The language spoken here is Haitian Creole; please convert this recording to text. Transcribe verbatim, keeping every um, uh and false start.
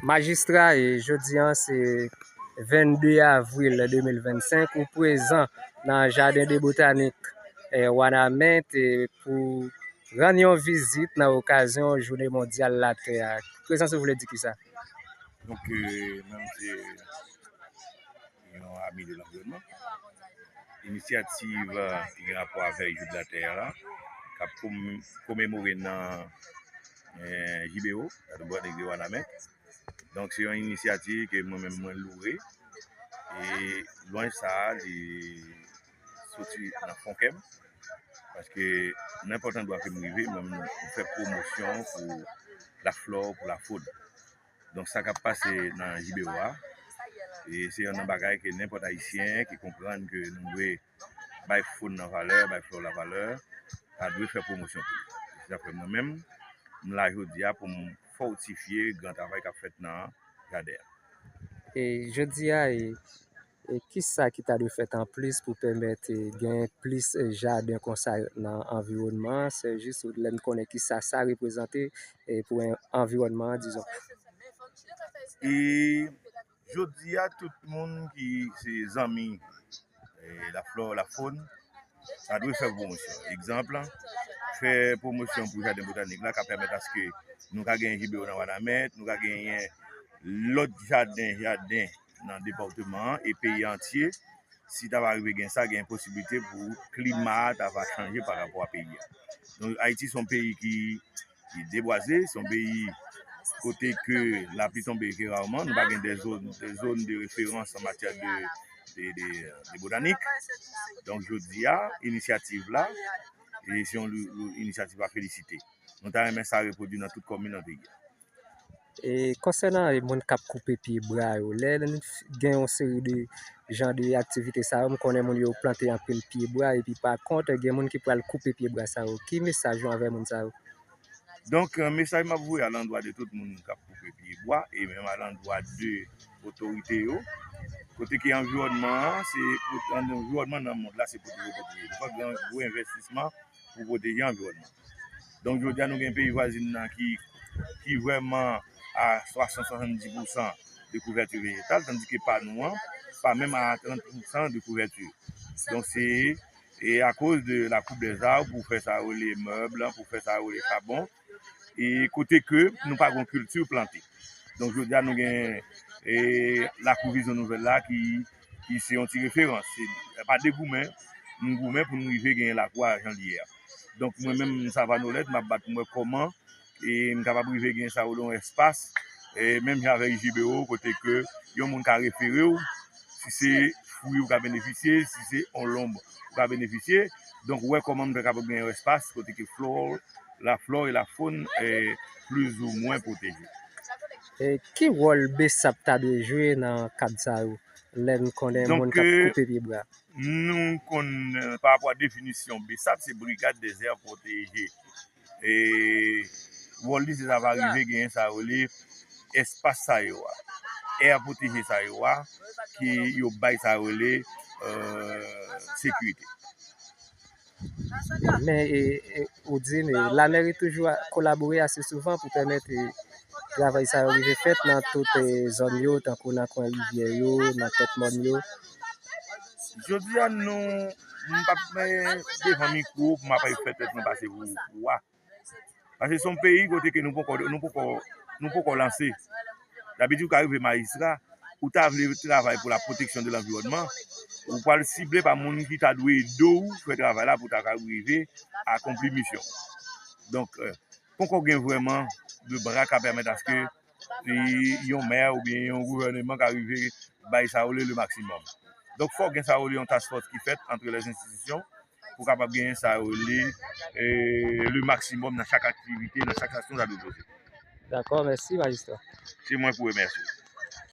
Majistra, e jodi a se vennde avril de mil vennsenk, ou prezan nan Jardin de Botanique, e, Wanament, e, pou rann yon vizit nan okazyon Jounen Mondyal Latè a. Prezans ou vle di kisa? Donk, euh, mwen menm se yon ami de lanviwònman. Inisyativ euh, ki gen rapò avèk Jou de Latè a la, k ap komemore nan euh, J B O, Jardin Botanique de Wanament. Donk, se yon inisyativ ke mwen menm mwen louwe. E lwanj sa a, li soti nan fon kè m. Paske nenpòt andwa ke m rive, mwen menm, m fè pwomosyon pou la flore, pou la faune. Donk, sa k ap pase nan J B O a, e se youn nan bagay ke nenpòt Ayisyen ki konprann ke nou dwe bay faune nan valè, bay flore la valè, ta dwe fè pwomosyon pou li. Se sa fè mwen menm, m la jodi a pou m fòtifye gran travay k ap fèt nan jaden an. E jodi a, e, e kisa ki ta dwe fèt anplis pou pèmèt e, gen plis e, jaden konsa nan anviwònman an? Se jis lè n konnen kisa sa reprezante e, pou en- anviwònman an, dizon. E jodi a, tout moun ki se zanmi e, la flore, la faune, sa dwe fè pwomosyon. Egzanp, fè pwomosyon pou jaden botanik la ka pèmèt aske nou ka gen J B O nan Wanament, nou ka genyen lòt jaden, jaden nan depatman an e peyi antye. Si ta va rive gen sa, gen posiblite pou klima a ta va chanje pa rapò a peyi a. Donk, Ayiti se yon peyi ki, ki debwaze, se yon peyi kote ke lapli tonbe ke raman, nou pa gen de zòn, de zòn de referans an matyè de, de, de, de botanik. Donk, jodi a, inisyativ la, e se yon li- li- inisyativ a felisite. Nou ta renmen sa repwodui nan tout kòmin nan peyi a. E konsènan e, moun k ap koupe pye bwa yo, lè n gen yon seri de jan de aktivite sa yo, m konnen moun yo plante anpil pye bwa, epi pa kont, gen moun ki pral koupe pye bwa sa yo. Ki mesaj ou anvè moun sa yo? Donk, euh, mesaj m ap voye alandwa de tout moun k ap koupe pye bwa, e menm alandwa de otorite yo, kote ke anviwònman an, se anviwònman nan mond la, se pwoteje, pwoteje. Fòk gen gwo envestisman pou pwoteje anviwònman. Donk, jodi a, nou gen peyi vwazin nan ki, ki vrèman a swasant, swasanndis pousan de kouvèti vejetal, tandis ke pa nou an, pa menm a trant pousan de kouvèti. Donk, se e akoz de la coupe des arbres pou fè sa rele mèb, pou fè sa rele chabon, e kote ke nou pa gen kilti plante. Donk, jodi a, nou gen e, lakou Vizyon Nouvèl la ki, ki se yon ti referans. Se pa de goumen, m goumen pou n rive gen lakou a jan l ye a. Donk, mwen menm, m Savanolèt, m ap bat pou m wè kòman e m kapab rive gen sa yo nan yon espas, e menm jan avèk J B O, kote ke yon moun ka refere w, si se fwi ou ka benefisye, si se yon lonb ou ka benefisye. Donk, wè kòman m ta kapab gen yon espas kote ke flore, la flore e la faune e plizoumwen pwoteje. E ki wòl BSAP ta dwe jwe nan kad sa yo, lè n konnen moun k ap koupe pye bwa? Nou konn, pa rapò a definisyon BSAP, se Brigade des Aires Protégées. E wòl li, se sa va rive genyen sa yo rele espas sa yo a, aire protégée sa yo a, ki yo bay sa yo rele euh, sekirite. Men e, e, ou di m, e, lamèri toujou a- kolabore ase souvan pou pèmèt e, travay sa yo rive fèt nan tout e, zòn yo, tankou nan kwen rivyè yo, nan tèt mòn yo. Jodi a, nou, m p ap men devan mikwo pou m ap fè tèt mwen pase pou, pou wa. Paske se yon peyi kote ke nou poko, nou poko, nou poko lanse. Dabitid, ou ka rive majistra, ou ta vle travay pou la protection de l'environnement, ou pral sible pa moun ki ta dwe ede w fè travay la pou ta ka rive akonpli misyon. Donk, euh, poko gen vrèman de bra ka pèmèt aske e, yon mè oubyen yon gouvèneman ka rive bay sa yo le, le maximum. Donk, fòk gen sa yo le yon task force ki fèt antre lèz enstitisyon pou kapab genyen sa yo le, e, le maximum nan chak aktivite, nan chak aksyon sa dwe poze. Dakò, mèsi, majistra. Se mwen pou remèsye.